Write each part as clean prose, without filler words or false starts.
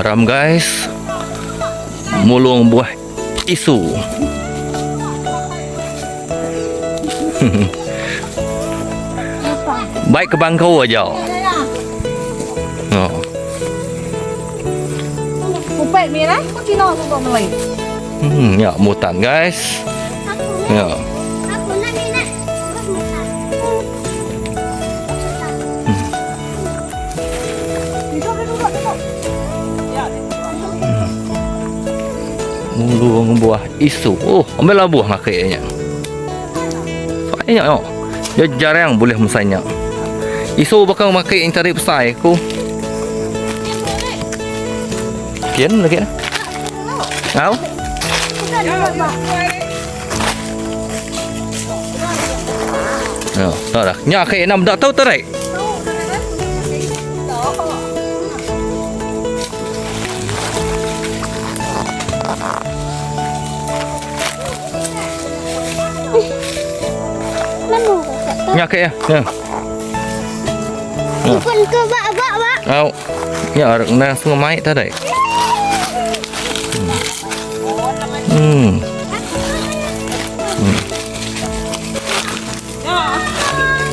Aram guys. Mulung buah isu. Baik ke bangkau aja. Oh. Upek merah, kau Cina aku kau Malay. Ya, mutan guys. Ya. Mulung buah isu. Oh, ambil lah buah ngakainya. Banyak yo. Dia jarang boleh mesainya. Isu bakal makai yang cari besar aku. Kian lagi dah. Au. Ya, tak dah. Nya kai enam dak tau tarik. Nya kai ya. Ya. Pun ke bak bak bak. Au. Nya na sungai tadi.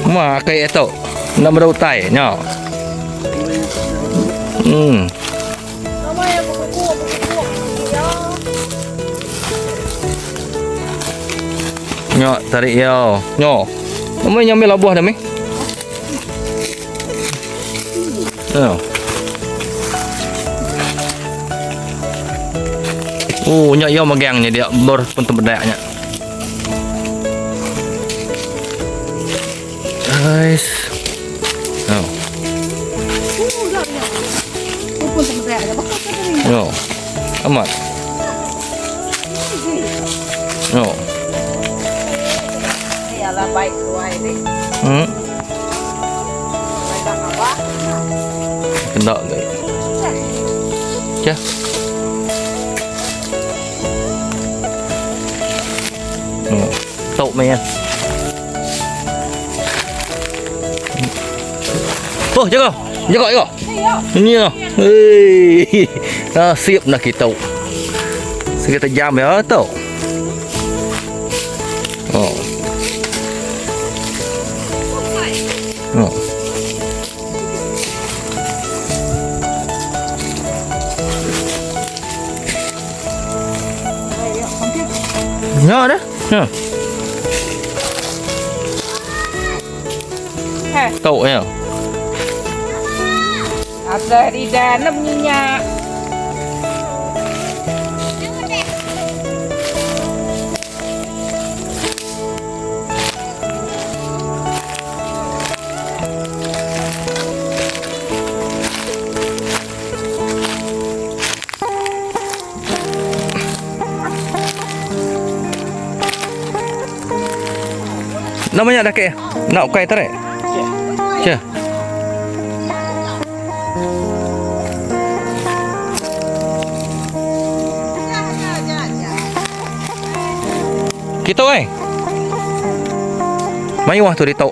Ma kai tu. Nak berutai nya. Nya tarik yo. Nya. Nama nya ambil buah dah mi. Ya. Oh, nya yo megangnya dia berpentemedaknya. Guys. Oh. Yo. Amat. Yo. Kendak guys. Ya. Tok meh. Oh, jaga. Jaga, jaga. Ini lah. Hei. Ah, siap nak kita. Sekitar jam ya tu. Oh. Oh. Ya dah. Ya. Tok ya. Ada di dalam minyak. Namanya dah ke? Nak kai tarik? Ya. Kita eh. Mayuh tu dia tahu.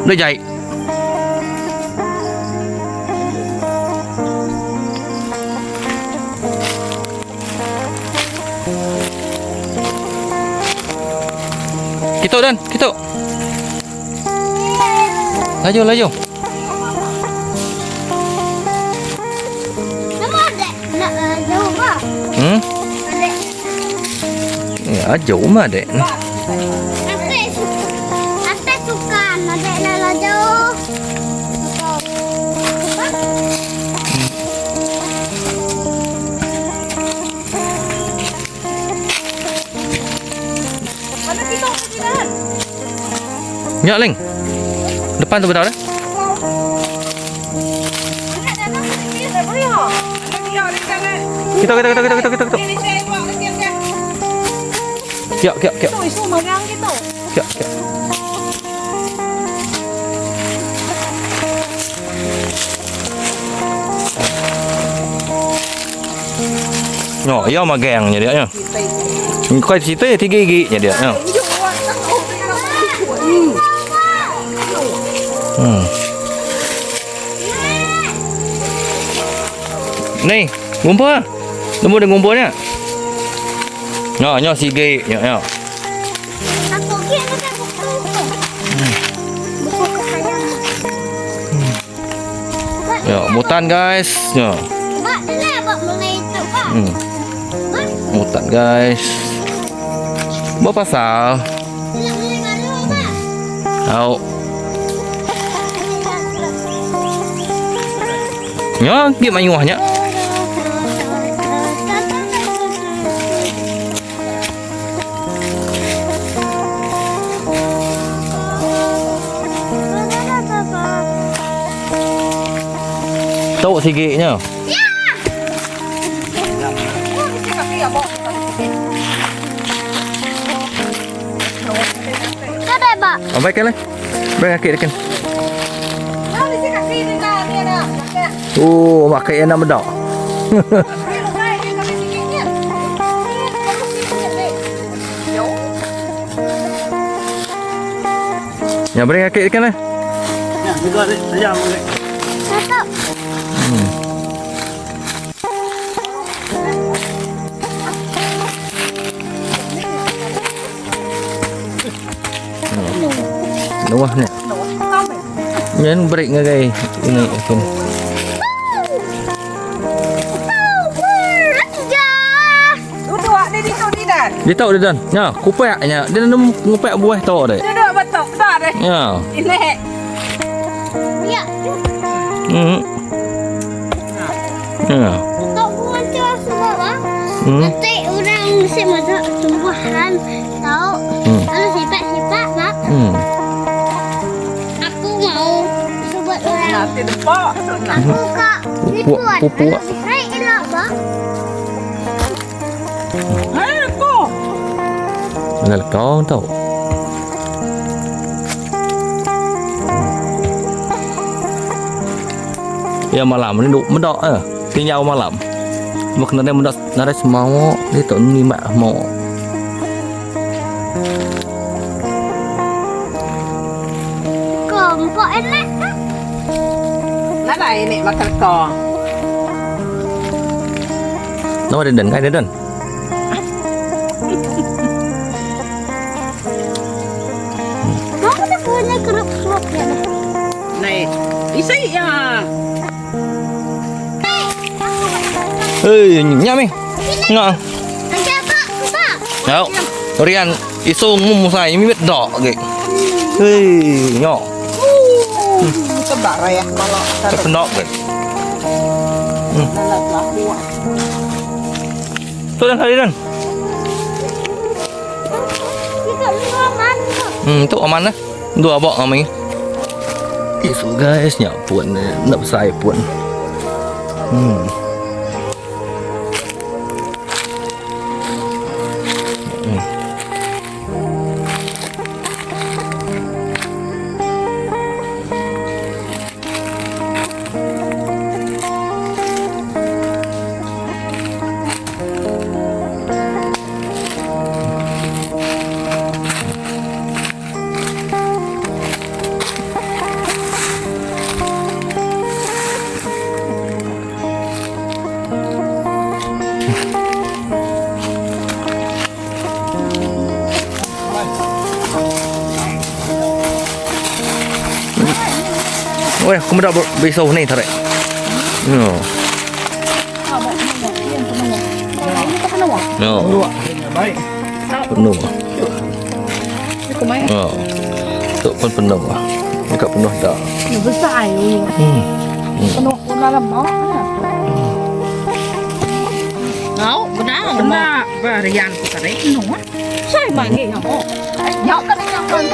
Nó dậy. Kita dan, kita. Laju, laju. Nama ada nak jauh ba? Ada. Ya, jauh mah dek. Ate suka. Ate suka nak nak jauh. Mana kita pergi Nyak Ling. Depan tu betul dah. Kita kita kita kita kita kita. Kiak kiak kiak. Kiak kiak. Nyo, iya magang nya dia nya. Kau cerita ya tiga gigi nya dia nya. Ni, ngumpul lah. Nemu dia ngumpulnya. Nyo, nyo sige nyo nyo. Aku kira makan buku. Buku kesayangan. Yo, mutan guys. Nyo. Bak, dia bak mulai itu, Pak. Mutan guys. Berapa pasal? Dia mulai baru, Pak. Tau. Nyo, gi mayuhnya. Tok sige nya. Kau dah, Pak. Oh, baik kan lah. Baik akik dekan. Oh, makai yang nak bedak. Ya, beri akik dekan lah. Satu. Nuah ni. Yan break ngagai ini akin. Duduk dia di tu ni dan. Dia tahu dia dan. Ya, kupak nya. Dia nemu ngupak buah tahu dia. Duduk betul tak deh. Ya. Ini. Ya. Ya. Tok bukan tu semua, Pak. Nanti orang mesti masuk tumbuhan tahu. Lalu sipak-sipak, Pak. Aku mau sebut orang. Nanti depak. Aku kak Pupuk, ribuan. pupuk. Hai, elok, Pak. Ha, aku. Mana kau tahu. Ya malam ni duk mendak eh. Tinjau malam. Mak nare mendak nare semau dia tak ni mak mau. Kompok enak. Nak ini makan kau. Nama dia dan kai dia dan. Kamu tak punya keruk-keruk ya? Ni. Isi ya. Hei, nyam ni. Ngak. Nanti apa? Pak. Tau. Rian isu ngum sai mi mit dok ge. Hei, nyok. Sebab raya kalau Tak pendok ge. Tu dan kali dan. Kita dua man. Tu aman lah. Dua abak kami. Isu guys, nyak pun nak besar pun. Oi, aku dah besok ni tarik. No. No. Penuh. Oh. Tu pun penuh. Dekat penuh dah. Besar ni. Penuh pun dalam mau. Ngau, benar. Benar. Barian tarik penuh. Saya bagi ngau. Nyok kan yang kan.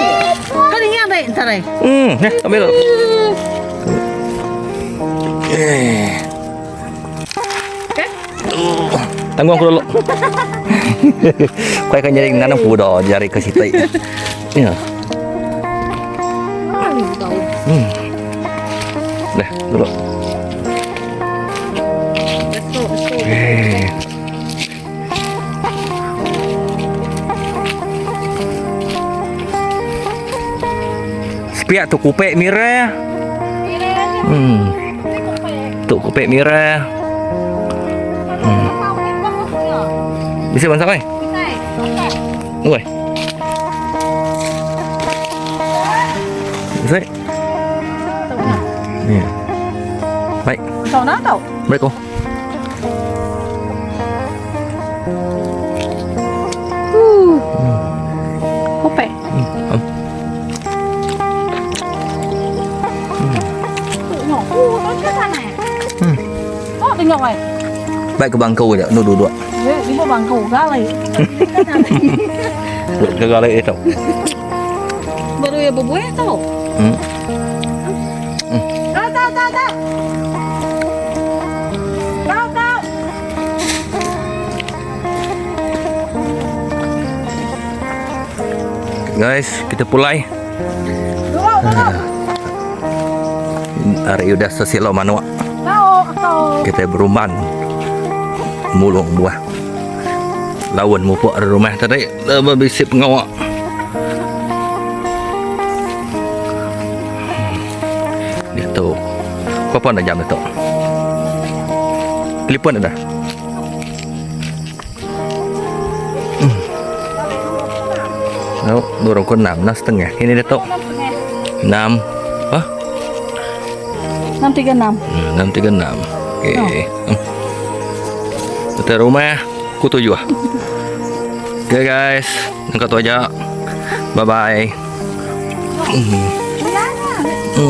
Kan yang deh tarik. Ni ambil. Eh. Tanggung aku dulu. Kau akan jadi nanam puda jari ke sitai. Ya. Dah, dulu. Eh. Sepiak tu kupek mirah. Tu kupek mirah. Bisa bansak ai? Oi. Bisa. Ni. Baik. Tau nak tau? Baik kau. Kupek. Oh, tengok ai. Baik ke bangkau je, nu duduk. Eh, di bawah bangkau kali. Duduk ke galai itu. Baru ya berbuah tau. Tau, tau, tau, tau. Tau, tau. Guys, kita pulai. Tau, tau. Hari udah sesilau manuk. Tau, tau. Kita berumban mulung buah. Lawan mupuk dari rumah tadi lebih bisik pengawak. Dia tu. Berapa dah jam tu? Telefon ada. Oh, dorong ke 6, 6.30. Ini dia tu. 6. Hah? 636. 636. Okey. Kita rumah ku 7 ah. Okay guys, angkat tu aja. Bye bye.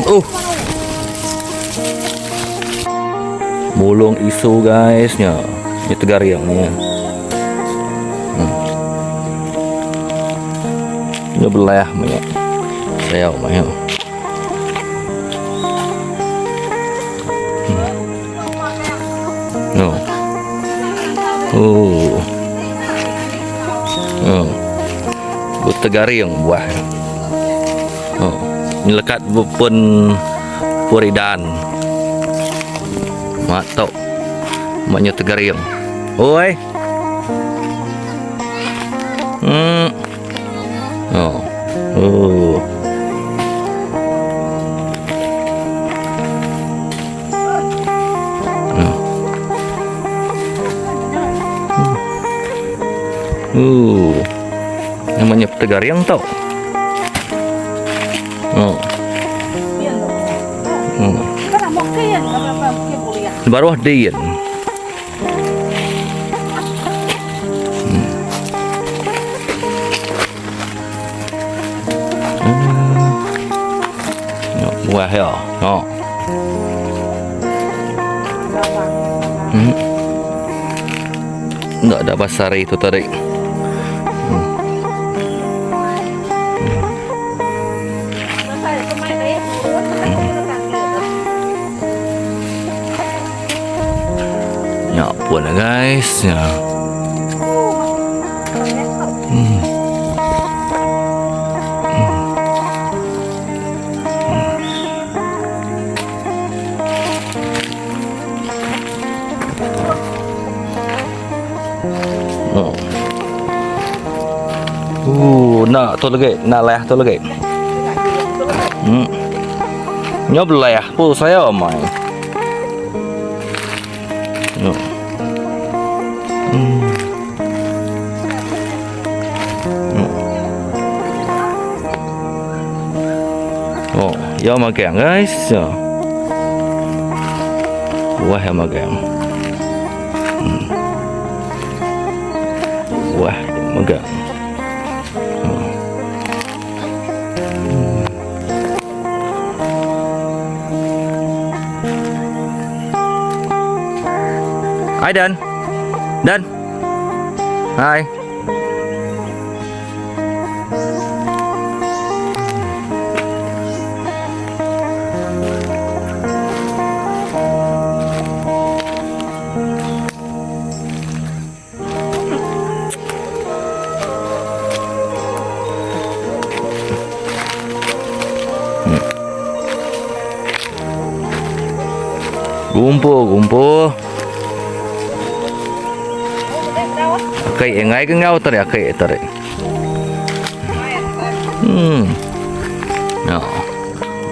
Oh. Mulung isu guys nya. Nya tegariang ni. Nya belah banyak. Saya banyak. No. Oh. Oh. Bertegaring buah. Oh. Ini lekat pun puridan. Mak tok. Maknya tegaring. Oi. Oh. Oh. Namanya tegariang tau. Oh. Baru diin. Buah ya. Oh. Tak ada pasar itu tadi. Ya pun lah guys. Ya. Oh. Nak tu lagi, nak leh tu lagi. Nhớ leh, pu saya mai. Oh. Oh, ya makan guys. Buah yang makan. Buah makan. Hai Dan. Dan. Hai. Gumpu gumpu. Akai engai ke ngau tadi akai tadi. Hmm. Ya.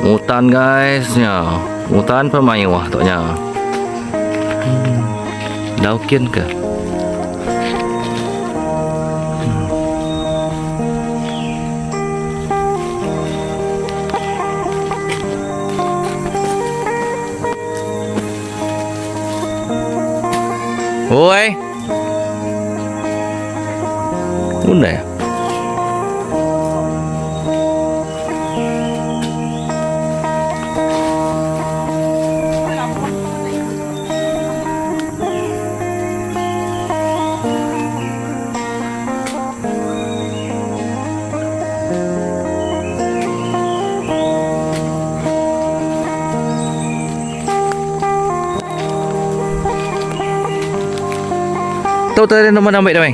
Hutan guys nya. Hutan pemayuh tu nya. Hmm. Daukin ke? Hmm. Oi. Bunda ya? Tu tadi nama nak ambil dah, Mei.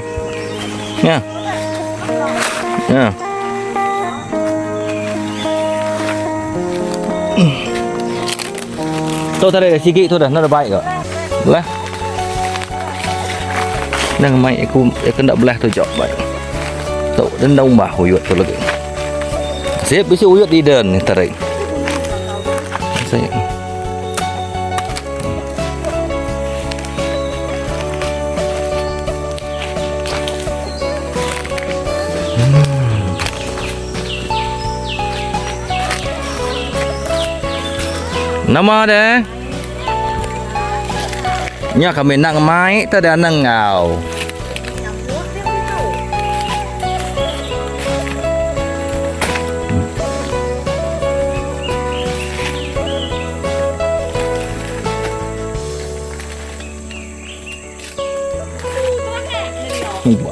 Ya. Ya. Tu tadi sikit tu dah, nak baik ke? Belah. Nang mai aku aku nak belah tu jok baik. Tu dendang bah uyut tu lagi. Sip bisi uyut di den ni tarik. Saya. Nama deh? Nya kami nak ngemai ta dah nang ngau.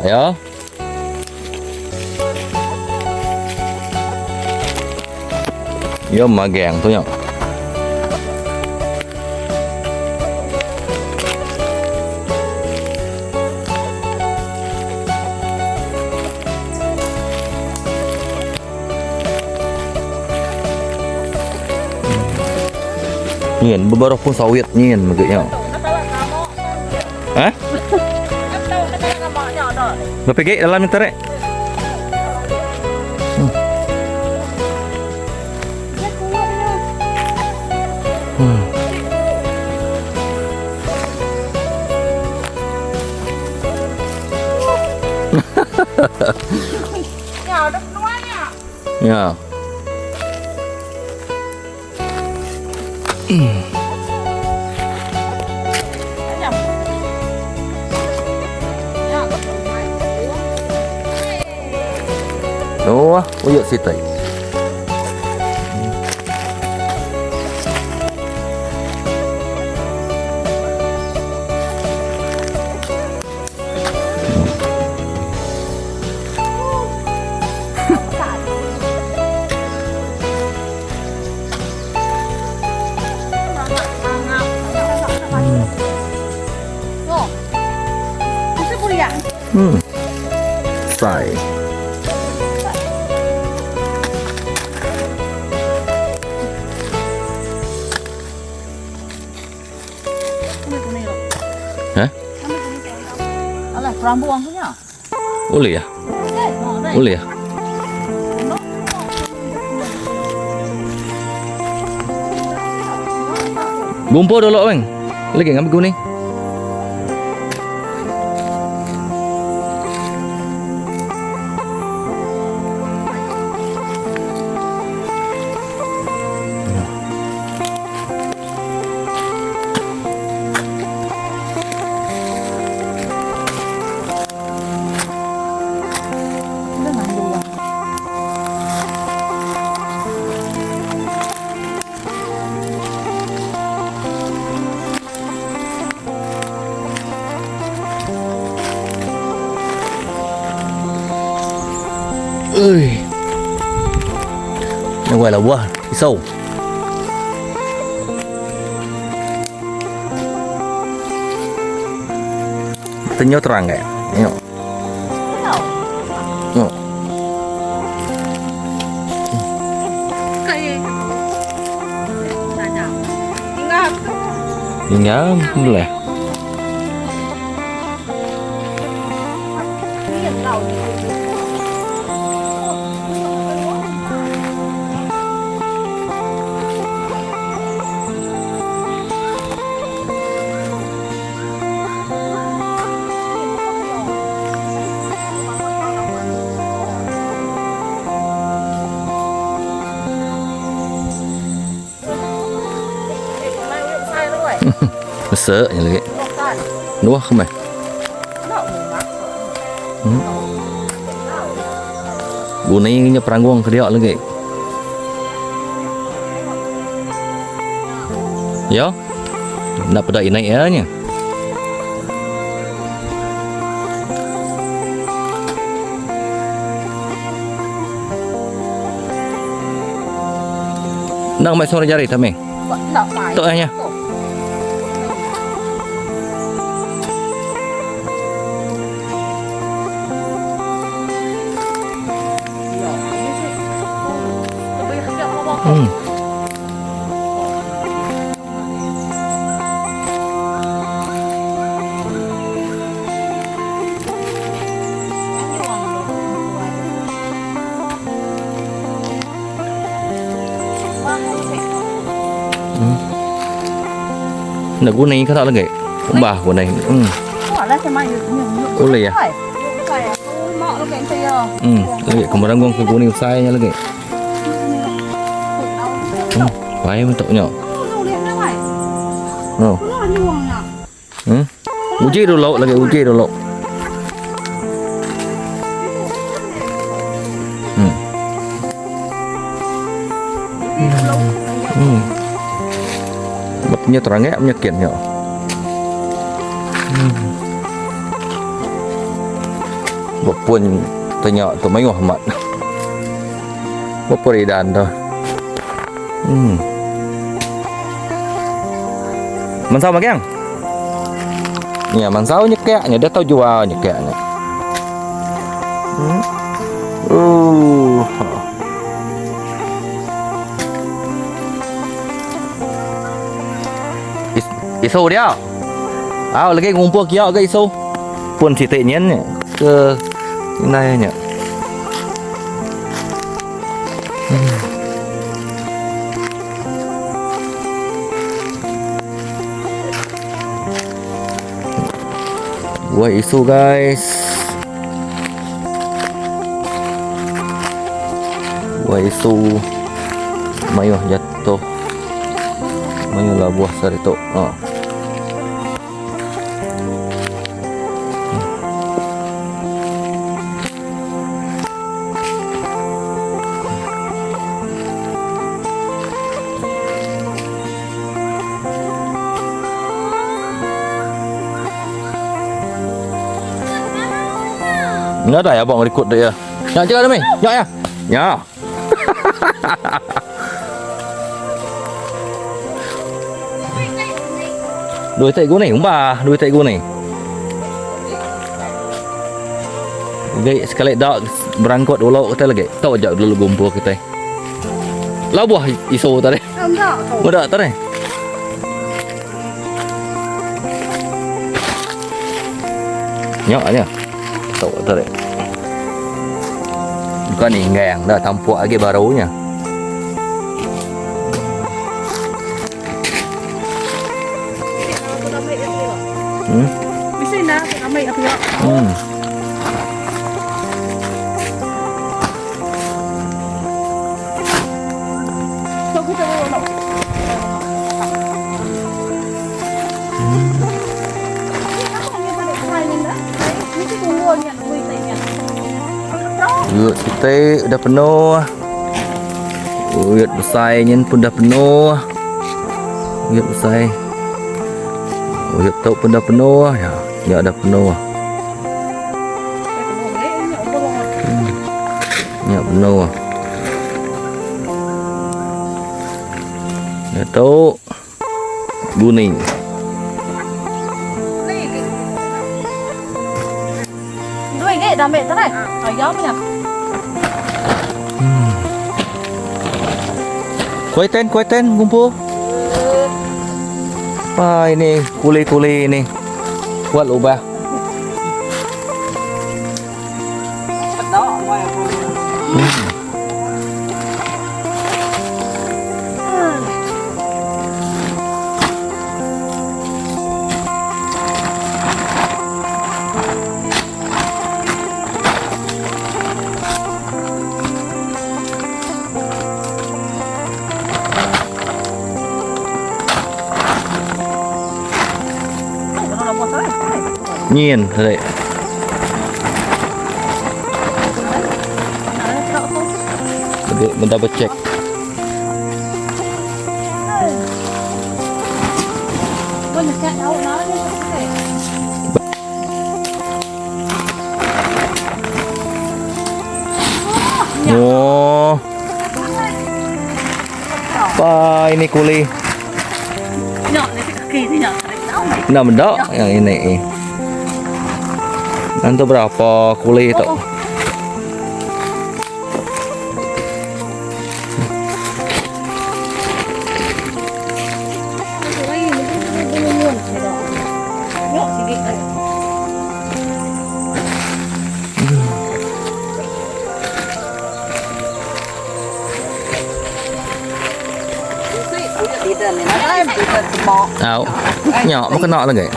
Ya. Ya magang tu nya. Nyin beberapa pun sawit nyin megaknya. Ha? Berapa gig dalam internet? Hmm. Ya. Oh, uyut sitai. Hmm. Sai. Hah? Alah, perambuang punya. Boleh ya? Boleh ya? Bumpur dulu bang. Lagi ngambil kuning. Ơi. Nó gọi là buah sâu. Tenyo terang kayak. Tengok. Tengok. Tinggal belah. Mesek nya lagi. Nuah ke meh. Hmm. Guni nya peranggung ke dia lagi. Ya. Nak peda inai ya nya. Nak mai suara jari tak meh? Tok nya. Hmm. Nak guna ni kata lagi. Bah guna ni. Hmm. Boleh ya. Hmm, lagi kemeranggung ke guna usai nya lagi. Hmm, baik bentuknya. Oh. Hmm. Uji dulu lagi uji dulu. Hmm. Hmm. Punya terangnya punya kiannya. Hmm. Bapun tanya tu mayuh amat. Berapa redan tu? Hmm. Mansau magang? Ya, mansau nyekaknya dia tahu jual nyekaknya. Hmm. Oh. Isu dia. Ah, lagi ngumpul kia ke isu. Pun sitik nyen ke inai nya. Hmm. Buat isu guys. Buat isu. Mayuh jatuh. Mayuh lah buah sari tu. Ha. Nggak ada ya bang record dia. Nyak cakap ni. Nyak ya. Ya. Dua tak guna ni, umbah dua tak guna ni. Okey, sekali dak berangkut dulu kita lagi. Tahu jap dulu gumpul kita. Lah buah isu tadi. Muda tadi. Nyak nya. Tahu tadi. Bukan ni ngang dah tampuk lagi barunya. Hmm. Bisa nak ambil apa ya? Hmm. So kita nak. Uyut kita udah penuh. Uyut besarnya pun dah penuh. Uyut besar. Uyut tok pun dah penuh ya. Ya dah penuh. Ya penuh. Ya tok kuning. Dua ini dah ambil tadi. Ayam punya. Kuih ten, kuih ten, kumpul. Pa ini kuli-kuli ini. Kuat lubah. Nyin tadi. Lebih double check. Oh. Apa ini kuli? Nak benda yang ini. Nanti berapa kuli tu? Au. Nhỏ mà cái nọ là cái.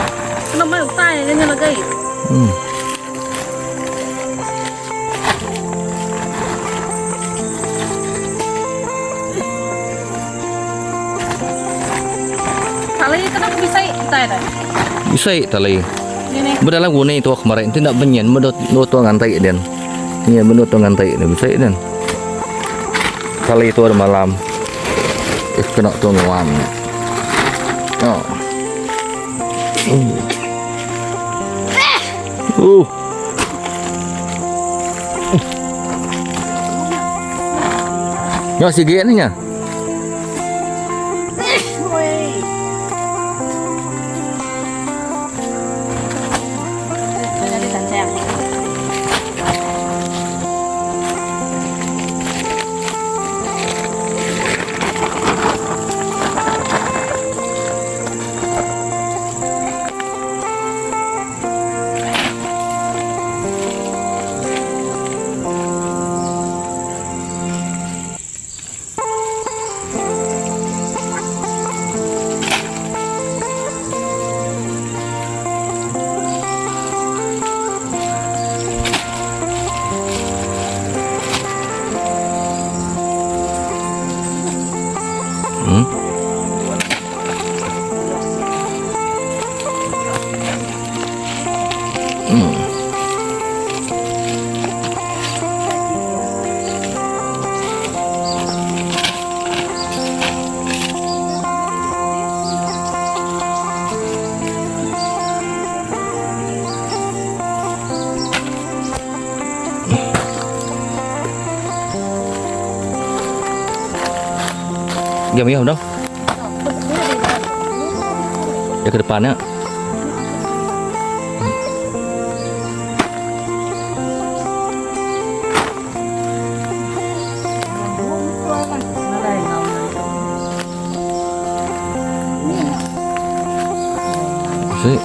Nó mới tay cái như là cái. Ừ. Tali kena bisa tay dah. Bisa tali. Ni ni. Benda lagu ni tu kemarin tu nak benyen benda dua tu ngantai den. Ni benda tu ngantai ni bisa den. Kali tu ada malam. Eh kena tu nguan. Oh. Nyo sige ni nya. Jadi sancang. Diam diam dah. Dia ke depan ya. Sik.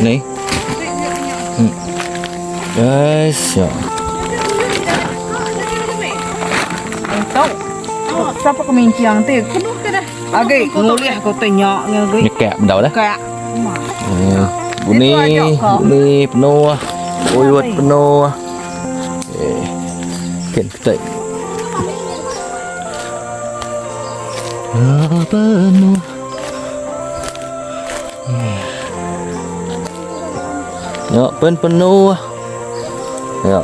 Ni. Guys, ya. Siapa kemenciang tu? Penuh ke dah? Agi, ngulih aku tanya ngagi. Nyekak benda dah. Kak. Buni, buni penuh. Uyut penuh. Eh. Ken kita. Ah, penuh. Ya, pen penuh. Ya.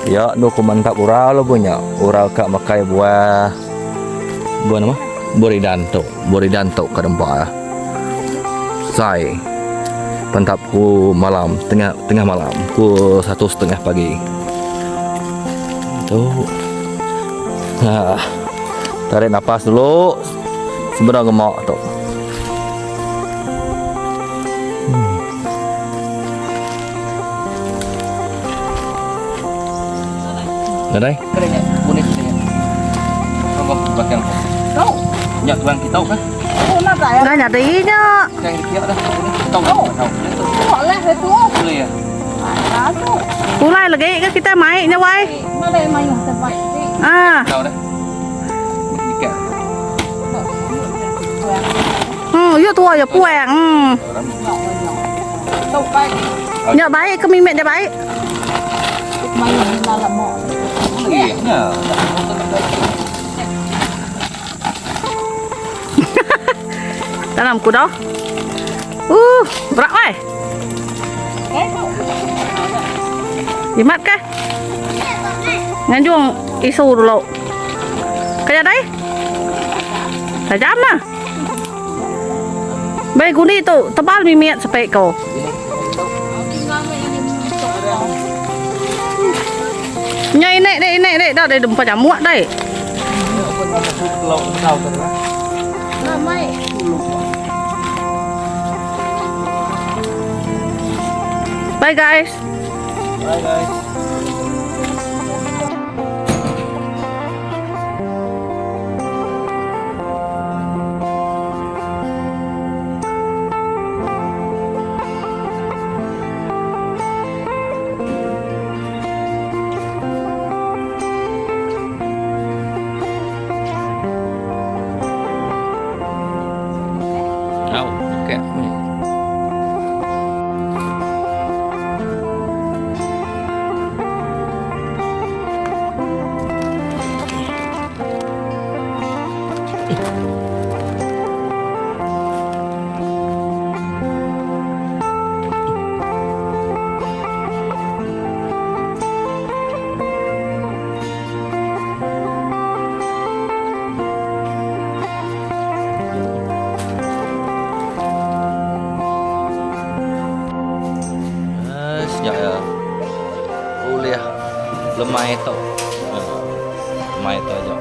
Ya, nu ku mantap ural lo punya. Ural kak makai buah buah nama? Boridan tu. Boridan tu ke dempa. Sai. Pantap ku malam, tengah tengah malam, ku 1.30 pagi. Tu. Ha. Tarik nafas dulu. Sebenarnya gemak tu. Nadai? Kada nya boleh kada nya. Tunggu belakang tu. Tau. Nya tuang kita kah? Oh, nadai. Dah nyadi nya. Kang dikiak dah. Tau. Tau. Boleh tu. Boleh ya. Pulai lagi ke kita mai nya wai. Nadai mayuh terbaik. Ah. Tau dah. Dikiak. Ya tua ya puang. Nya baik ke mimit nya baik. Boleh nya. Dalam kuda. Berat wai. Jimat ke? Nganjung isu dulu. Kaya dai? Tajam ah. Baik guni tu tebal mimit sepek ko. Nya inek dek inek dek dah dek dempa jamuk dek. Bye guys. Bye guys. Au, okey. Sekejap ya. Boleh lemai tu. Lemai tu aja.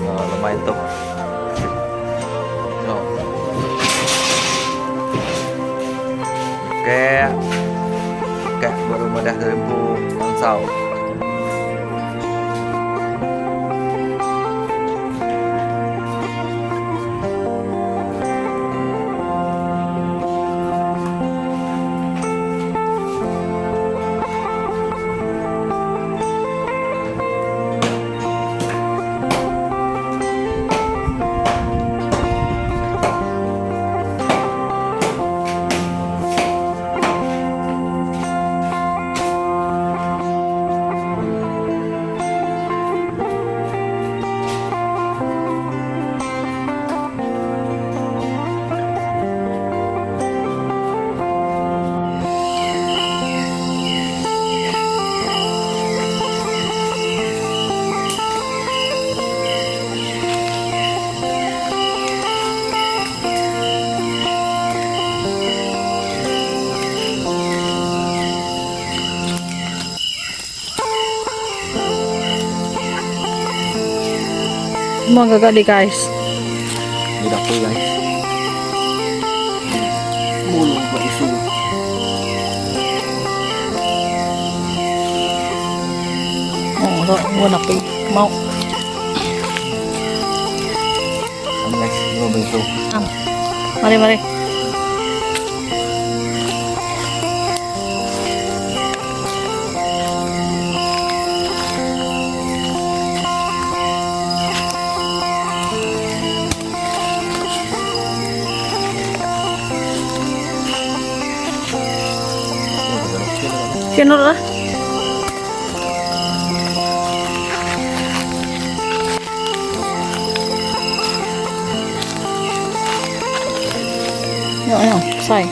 Lemai tu. Okey. Okey, baru madah dari empu mansau. Mau gaga di guys. Ni dapur guys. Mulu buat isu. Oh, tu gua nak pi. Mau. Sama guys, gua beri isu. Mari mari. Kena lah. Yo yo, sai.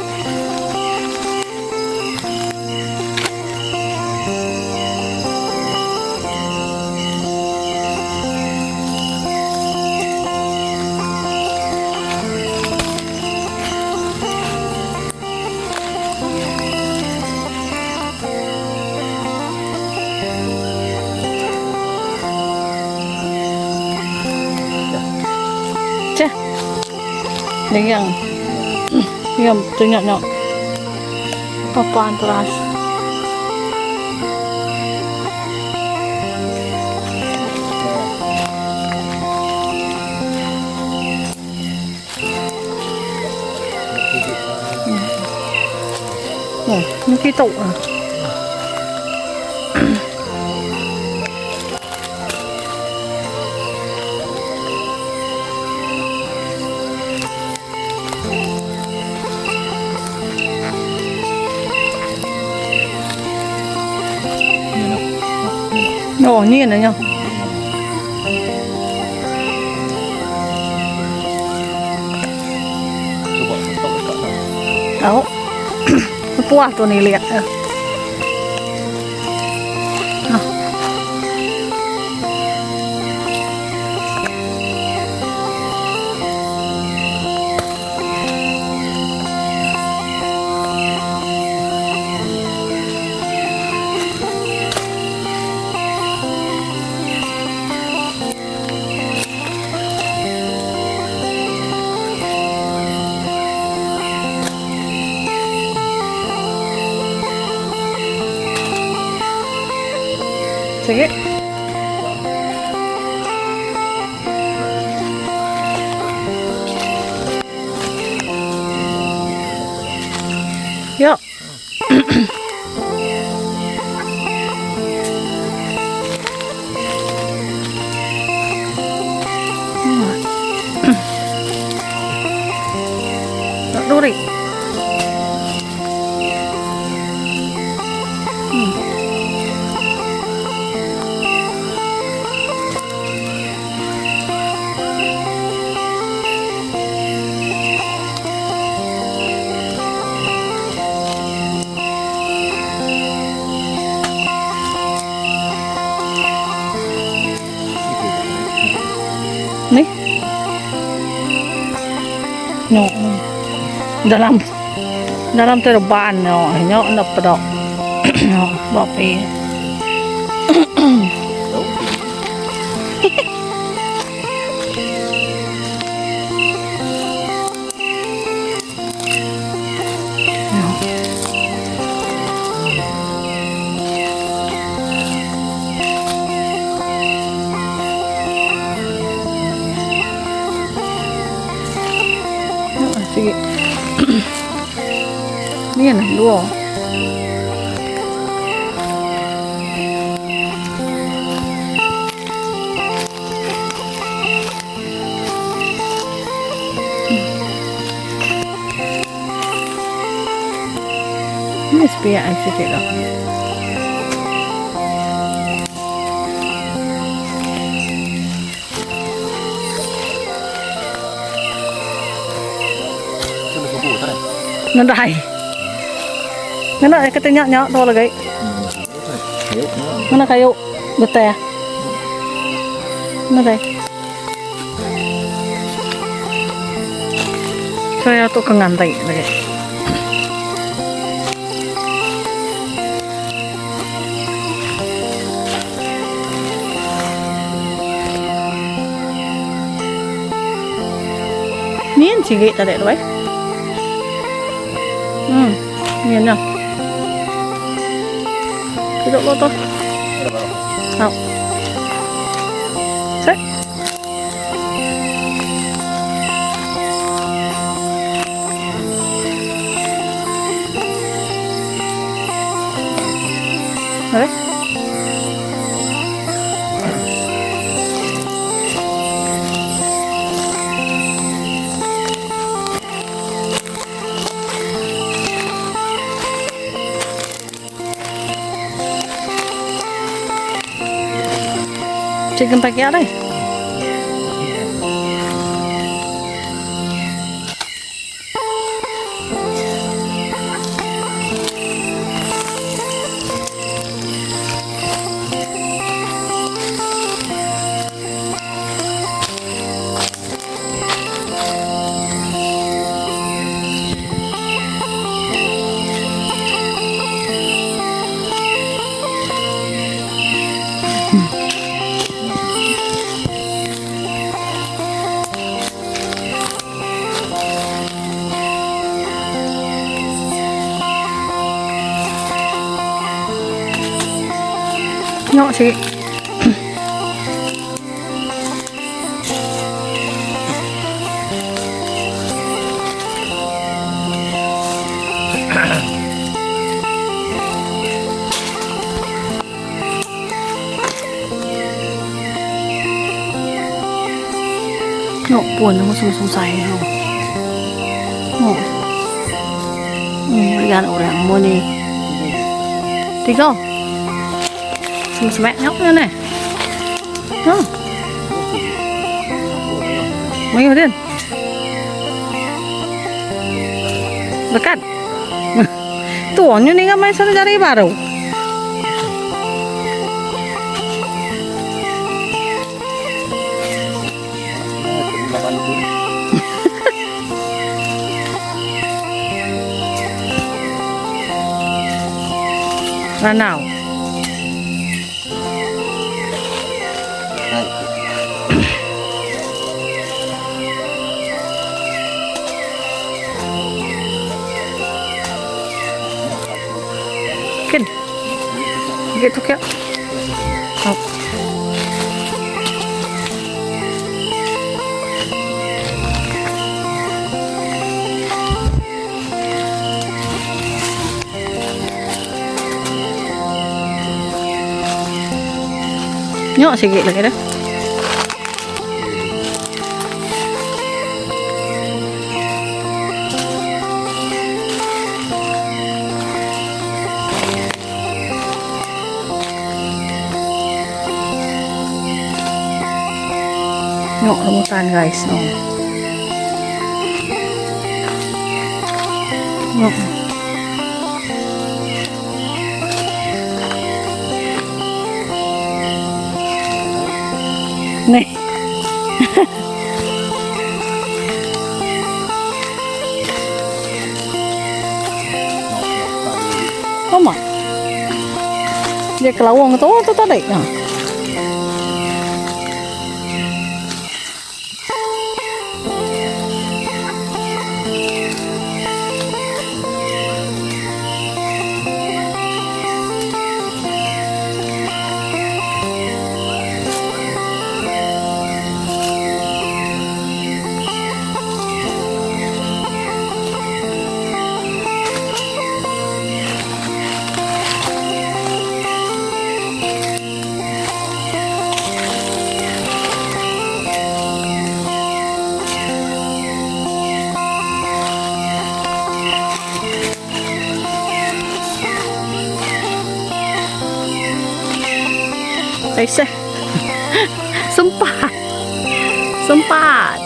Ceh. Yang yang tengok nyok. Papan teras. Oh, ni kitu. Oh, ni na nya. Tau. Puah tu ni liat. Sige. Ya. Duri. Ni. No. Dalam dalam terban no, nyo nak pedok. No, bapi. Sige. Ni na dua. Ni sepiak sikit lah. Nadai. Ngena ke tanya nya tu lagi. Ngena kayu betul ya. Nadai. Saya tu ke ngantai lagi. Ni sigi tadi tu eh. Ni nya. Duduk lo tu. Tau. Set. Boleh? Chicken pakai ada? Nyok sih. Nyok pun aku sum-sum sai tu. Oh. Rian orang munyi. Tiga. Sem-semek nyok nya neh. Ha. Mayuh din. Dekat. Tu nyu ninga mai sana jari baru. Ranau. Kin. Gitu kya. Oh. Nyok sigi lagi dah. Nyok remutan guys. Oh. Nyok. Nih. Lama. Dia kelawang tu tu tadi. Ha. Aisyah. Sempat. Sempat.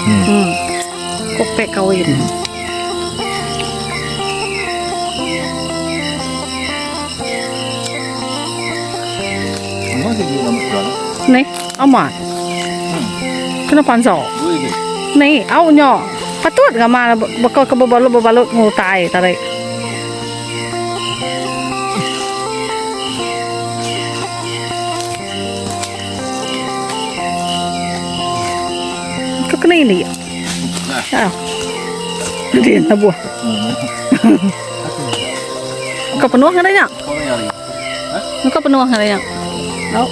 Hmm. Kopek kawin. Ni, amat. Kena pansau. Ni, au nya. Patut ga ma baka ke bebalut-bebalut enggau utai tadi. Ke kena ini. Ya. Dia tabuh. Kau penuh ngada nya? Kau penuh ngada nya? Au.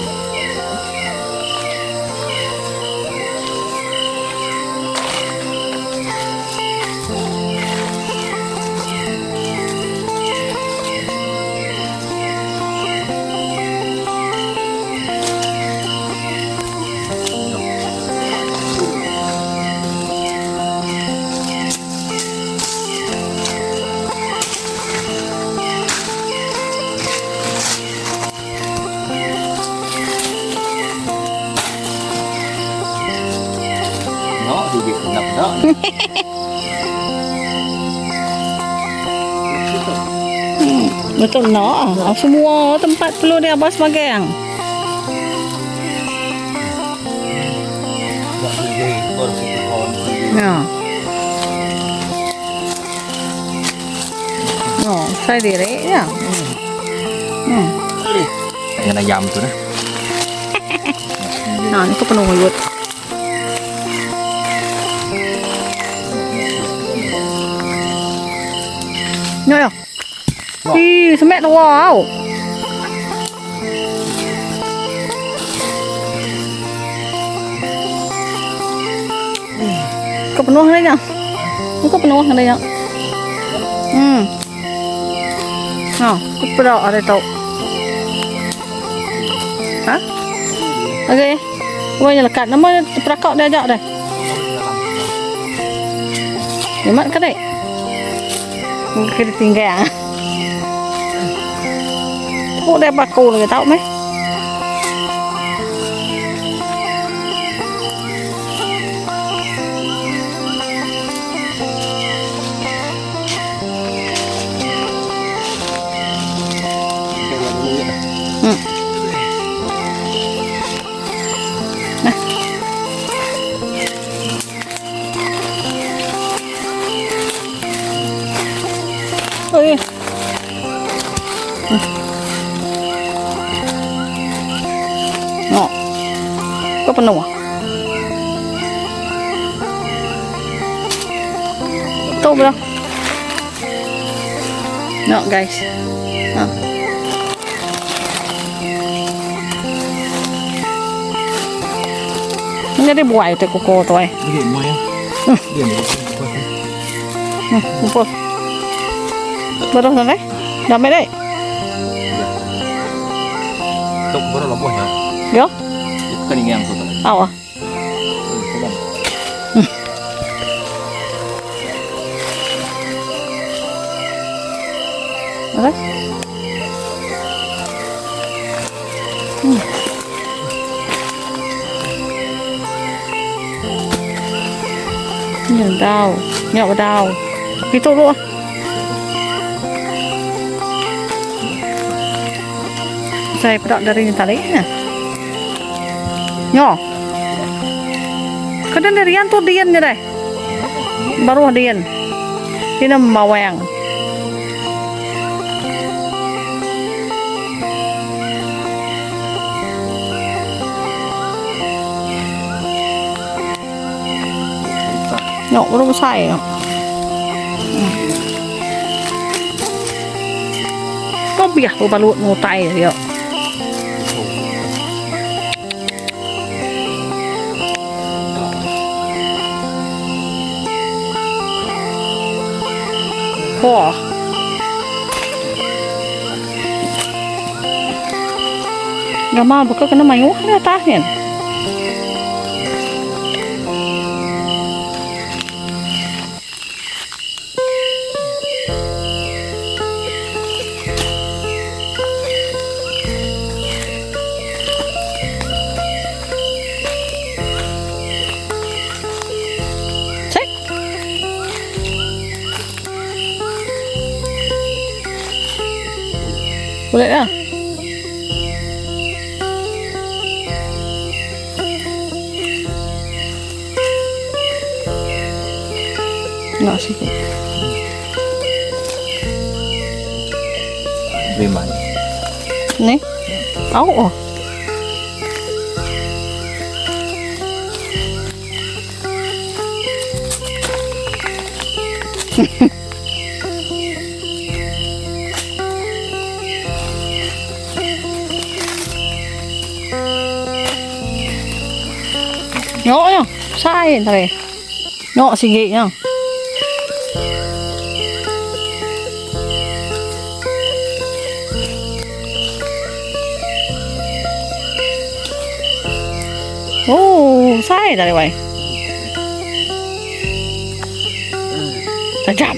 Betul nak. Semua tempat perlu dia abas bagian. Ya. Oh, saya diri ya. Yang ayam tu dah. Nah, ni kau penuh yut. Nyok ya. Ih, semek tu wow. penuh ngena nya. Muka penuh ngena nya. Hmm. Ha, ku peda ari tu. Ha? Okey. Wah nya lekat nama teperakak dia aja deh. Nyemat ke dek? Kena tinggang. Tepuk dek baku lagi tau meh. Hmm. Nah. Oi. No. Kau penuh. Tu bro. No guys. Ha. Jadi buai tu koko tu eh. Dia buai. Dia buai. Kumpul. Baru sana eh? Dah ambil dek? Tok baru labuh ya. Yo. Bukan ini yang tu. Awak. Apa? Hmm. Nya dau, nya dau. Itu lu. Saya pedak dari ni tali nya. Nyo. Kadang dari yang tu dian nya deh. Baru dian. Ini mawang. Nyok baru besar nyok. Kau biar tu balut ngutai dia. Wah. Gamal buka kena mayuh ni atas ni. Cek. Boleh dah. Nak sikit. Lima. Ni. Au oh. Nhọ nhá, sai thầy. Nhọ suy nghĩ nhá. Oh, sai tadi wai. Tajam.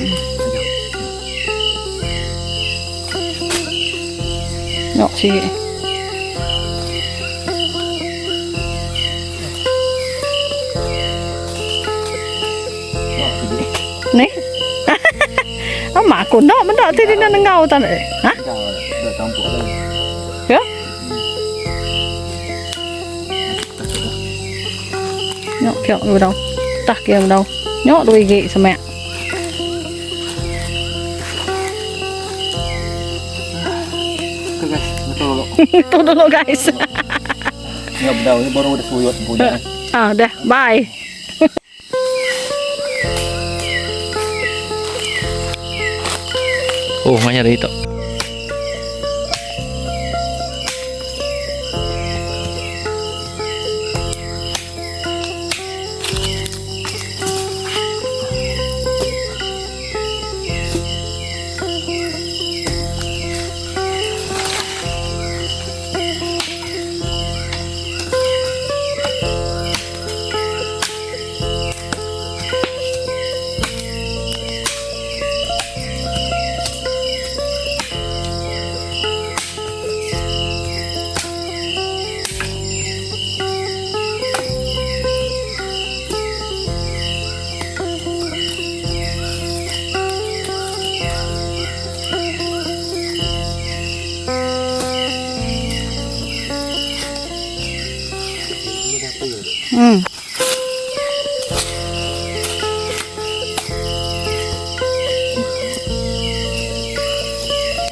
Nhọ suy nghĩ. Ni. Mak aku nak mendak tadi nak ngau tak nak. Ha? Dah campur lagi. Ya? Nhok kiok dulu đâu. Tak kia đâu. Nhok đuôi gị sao mẹ. Oke guys, betul dulu. Itu dulu guys. Nggak bedau ini baru udah suyut punya. Ah, dah. Bye. Oh, banyak dari itu.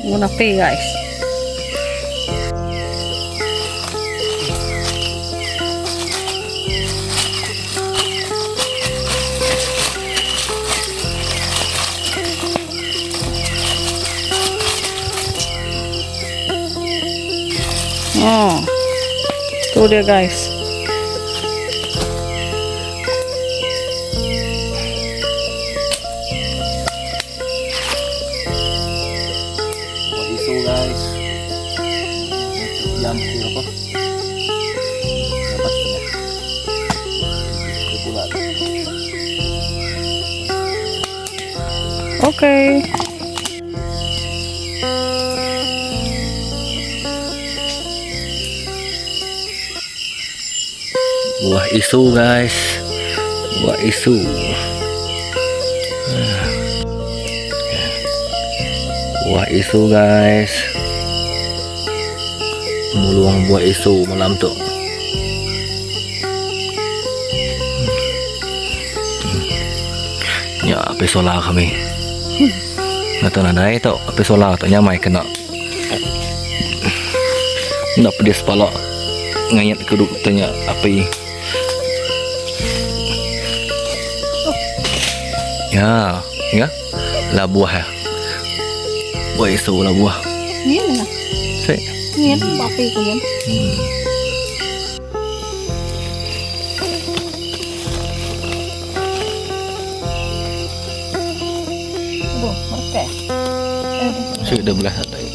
Mun api guys. Oh. Tu dia guys. Buat isu guys. Jam berapa? 8.30. Bulan. Okay. Buah isu guys. Buah isu. Buah isu guys. Muluang buah isu malam tu. Ya, api solar kami. Kata nadai tu, api solar tu nyamai kena. Enda pedis pala ngayat ke duk tanya api. Ya, ya. Lah buah ya. Buah isu lah buah. Ni lah. Sik. Ni api ku ni. Aduh, mereka. Sik dah belah tak.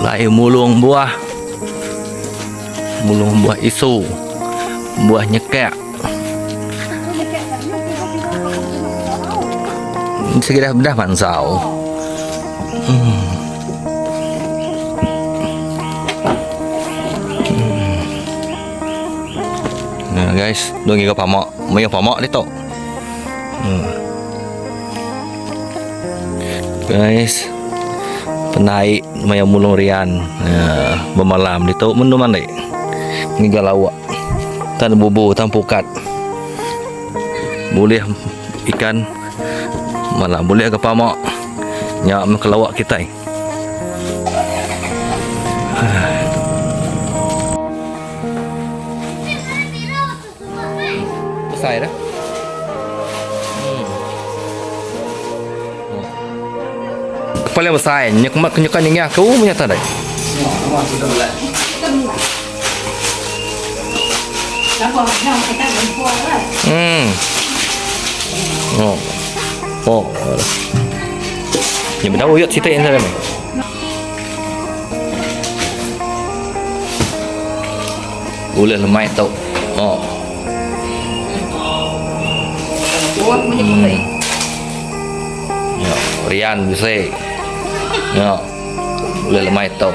Lai mulung buah. Mulung buah isu. Buah nyekak. Sigi dah dah mansau. Nah guys, dua ngiga pamak. Mayuh pamak ditu. Guys, penaik maya mulung rian. Ya, bemalam ditu mendu mandi. Ngiga lauk. Tan bubu, tan pukat. Bulih ikan malam bulih ke pamak. Nya meh ke lauk kitai. Besai dah. Paling besai nya kemat kenyukan nyengah aku punya tadi. Oh. Oh. Nya bedau uyut siti nya tadi. Ulih lemai tu. Oh. Ya, rian bisi. Ya. Ulih lemai tu.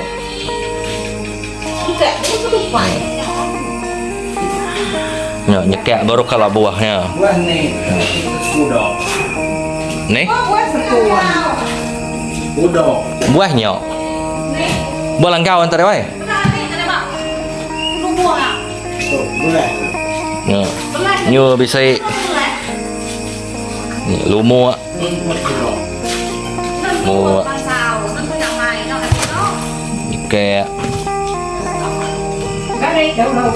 Ya, nyekak baru kala buahnya. Buah ni kuda. Ni? Kuda. Buah nyo. Buah langkau antara wai. Buah. Ya. Nyo bisi. Lumuk. Mua. Nyekak.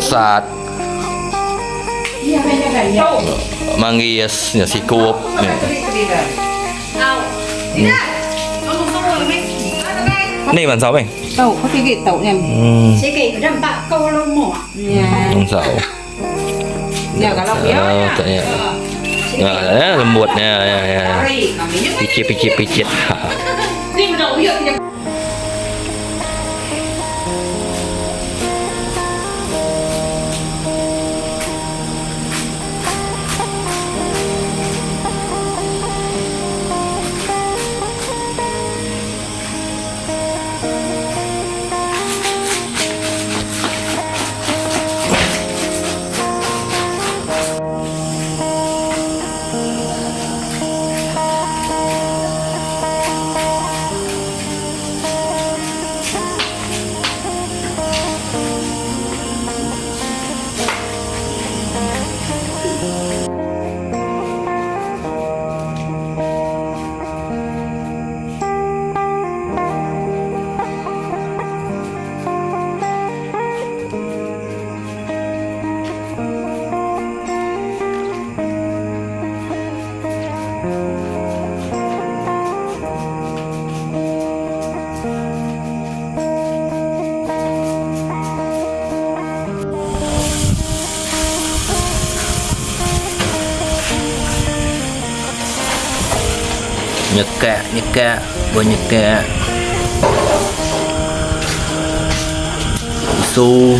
Sat. Manggis, ya sikup. Ya. Ni bansau meh. Tau, kau sigi tau nya. Sigi udah empa kau lomo. Bansau. Ya kalau dia. Oh, tak ya. Nah, ya, lembut ya ya ya. Picit picit picit. Ni udah uyut dia. Nyekak nyekak buah nyekak. Isu.